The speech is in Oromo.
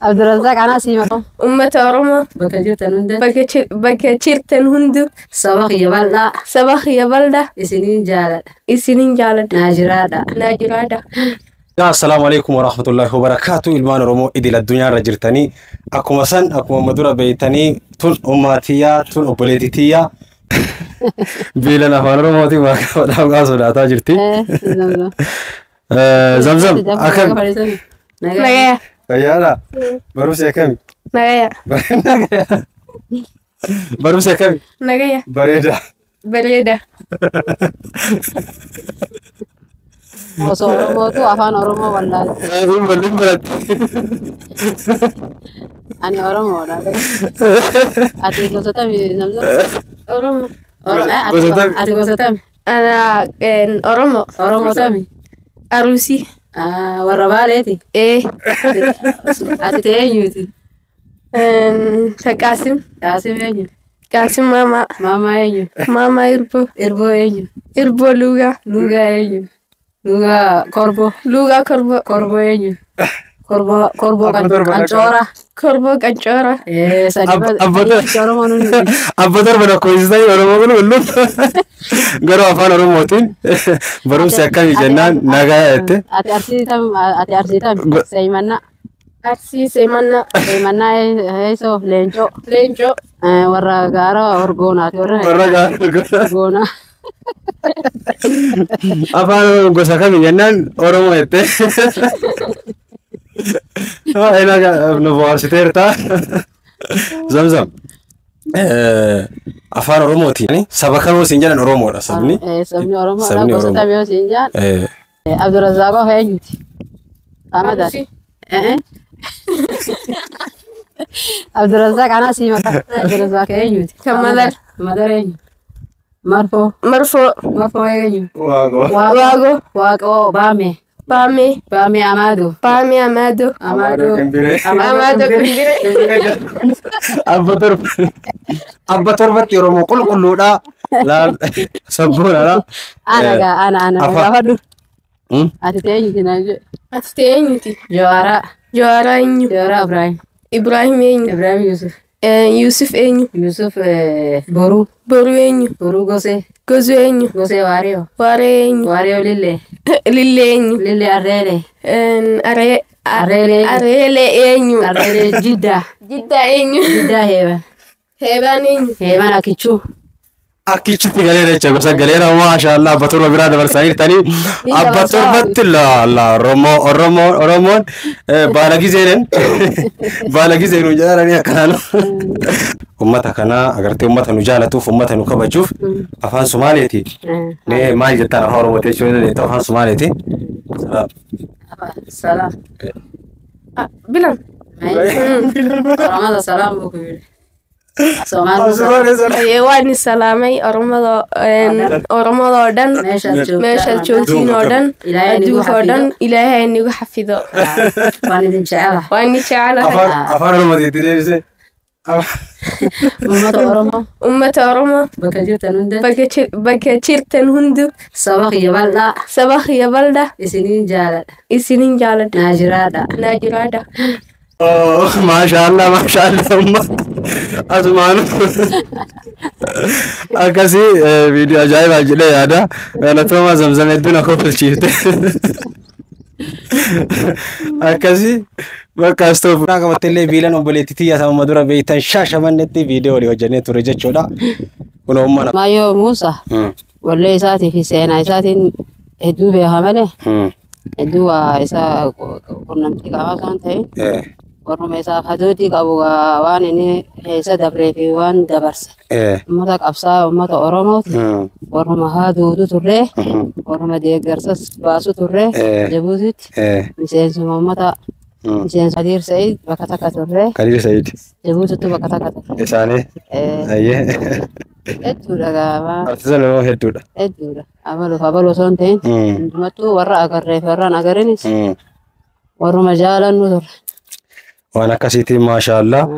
Abdurrazaaq anaa sii maqaa. Uummata Oromoo Bakka jirtan hunda bakka jirtan hundu saba kiyya bal'aa saba kiyya bal'aa isiniin jaaladha. Isiniin jaaladha. Naa jiraadha. Naa jiraadha. Assalaamu alaikum warahmatullahi wabarakatuh. Ilmaan Oromoo idil addunyaa irra jirtanii, akkuma san akkuma amma dura beeytanii, tun ummaatiyyaa, tun obboleettitiyyaa biilan afaan Oromootiin waaqaa sodaataa jirti. Zamzam akkam? Nagaya. Fayyaadha. Barumsi akkami? Nagaya. Barumsi akkami? Nagaya. Bareeda. Bareeda. Osoo Oromootu afaan Oromoo wallaalte. Hin baratti. Ani Oromoodha. Ati gosa tami, Zamzam? Oromoo. Gosa tami? Ati gosa tami? Ana Oromoo. Oromoo tami? Aruusii. Warra Baaleeti? Ee. Ati ta'e eenyuti? Qaasim. Qaasim eenyu? Qaasim Maamaa. Maamaa eenyu? Maamaa Irboo. Irboo eenyu? Irboo Luugaa. Luugaa eenyu? Luugaa Korboo. Luugaa Korboo. Korboo eenyu? Korboo Korboo Abba torba. Qancoora. Korboo Qancoora. Sadii Oromoo nuti. Abba torba lakkoofsisanii Oromoo kun hullum. Garuu afaan Oromootiin barumsi akkamii jennaan nagaa jette. Ati Arsii tam, ati Arsii tam? Seemannaa. Arsii Seemannaa. Seemannaa eessoo? Leencoo. Leencoo. Warra gaara Orgoonaati warra. Warra gaara. Orgoonaa. Afaan Oromoo gosa kamii jennaan Oromoo jette. Nu bohaarsiteerta. Zamzam. Afaan Oromootiin saba kamoo siin jedhan Oromoodha sabni. Sabni Oromoodha. Sabni Gosa Oromoo. tamii yoo siin jedhan. Abdurrazaaqoo eenyuti? Ahmad. Abdurrazaaq anaa sii maqaa. Abdurrazaaq eenyuti? Kan Madar. Madar eenyu? Marfoo. Marfoo. Marfoo eenyu? Waaqoo. Waaqoo. Waaqoo Baamee. Baamee. Baamee Amaadoo. Baamee Amaadoo. Amaadoo. Kimbiree. Amaadoo Kimbiree. Abba torba. Abba torbatti Oromoo qulqulluudha. Laal sabboonadha. Ana gaa ana ana gaafadhu. Ati ta'e eenyuti naan jedhe? Ati ta'e eenyuti? Jawaaraa. Jawaaraa eenyu? Jawaaraa Ibrahim. Ibrahim eenyu? Ibrahim Yusuf. Yusuf eenyu? Yusuf Boruu. Boruu eenyu? Boruu Gosee. Gosee eenyu? Gosee Waariyoo. Waaree eenyu? Waariyoo Lillee. Lillee eenyu? Lillee Arreelee. Aree. Arreelee. Areelee eenyu? Arreelee Jiddaa. Jiddaa eenyu? Jiddaa Heeban. Heebaan eenyu? Heeban Akichuu. Akkichitti galeera jecha gosa galeera, maashaallah, abba torba biraa dabarsanii jirtanii abba torbatti la la Oromoo Oromoo Oromoon baala gizeenen baala gizeenuu jedhanii akkanaan ummata kanaa agartee ummata nu jaalatuuf, ummata nu kabajuuf afaan Sumaaleeti. Mee maal jettaan afaan Oromooti jechuu dandeetta afaan Sumaaleeti? Salaam. Salaam. Bilan. Oromada salaam buu ku yidhi. Soomaalida. Waan salaamay Oromada, Oromada oo dhan. Meeshaad joogtaan. Meeshaad joogtiin oo dhan. Ilaahay nagu Adduunka oo dhan Ilaahay nagu xafido. Waan idin jecelahay. Waan ni jecelahay. Afaan Oromootiitti deebisee. Uummata Oromoo. Uummata Oromoo. Bakka jirtan hunda. Bakka jirtan hundu saba kiyya bal'aa. Saba kiyya bal'aa. Isiniin jaaladha. Isiniin jaaladha. Naa jiraadha. Naa jiraadha. Oh, maashaallah, maashaallah, umma. Asumaanu. Akkasii viidiyoo ajaa'ibaa jedhee yaada. Galatooma Zamzam, hedduu na kofalchiifte. Akkasii bakka astoof. Qabatte illee biilan obboleettii tiyya sama dura beektan Shaashamannetti viidiyoo walii hojjennee ture jechuudha. Kun umma. Maayyoo Muusaa. Wallee isaatii fi seenaa isaatiin hedduu beeka malee hedduu waa isa qunnamtii qaamaa osoo hin ta'in warruma isaaf hadoodii qabu waan inni keessa dabree fi waan dabarse. Uummata qabsaa uummata Oromooti. Warruma haaduutu turre, warruma deeggarsas baasu turre Jabuutitti. Miseensuma uummata miseensa Kadiir Sa'id bakka takka turre. Kadiir Sa'id. Jabuutitti bakka takka turre. Isaanii. Ayyee. Hedduudha gaafaa. Artisan Oromoo hedduudha. Hedduudha. Abaluuf abaluu osoo hin ta'in hundumattuu warra agarree fi warra hin agarinis warruma jaalannu turre. Waan akkasiitiin maashaallah.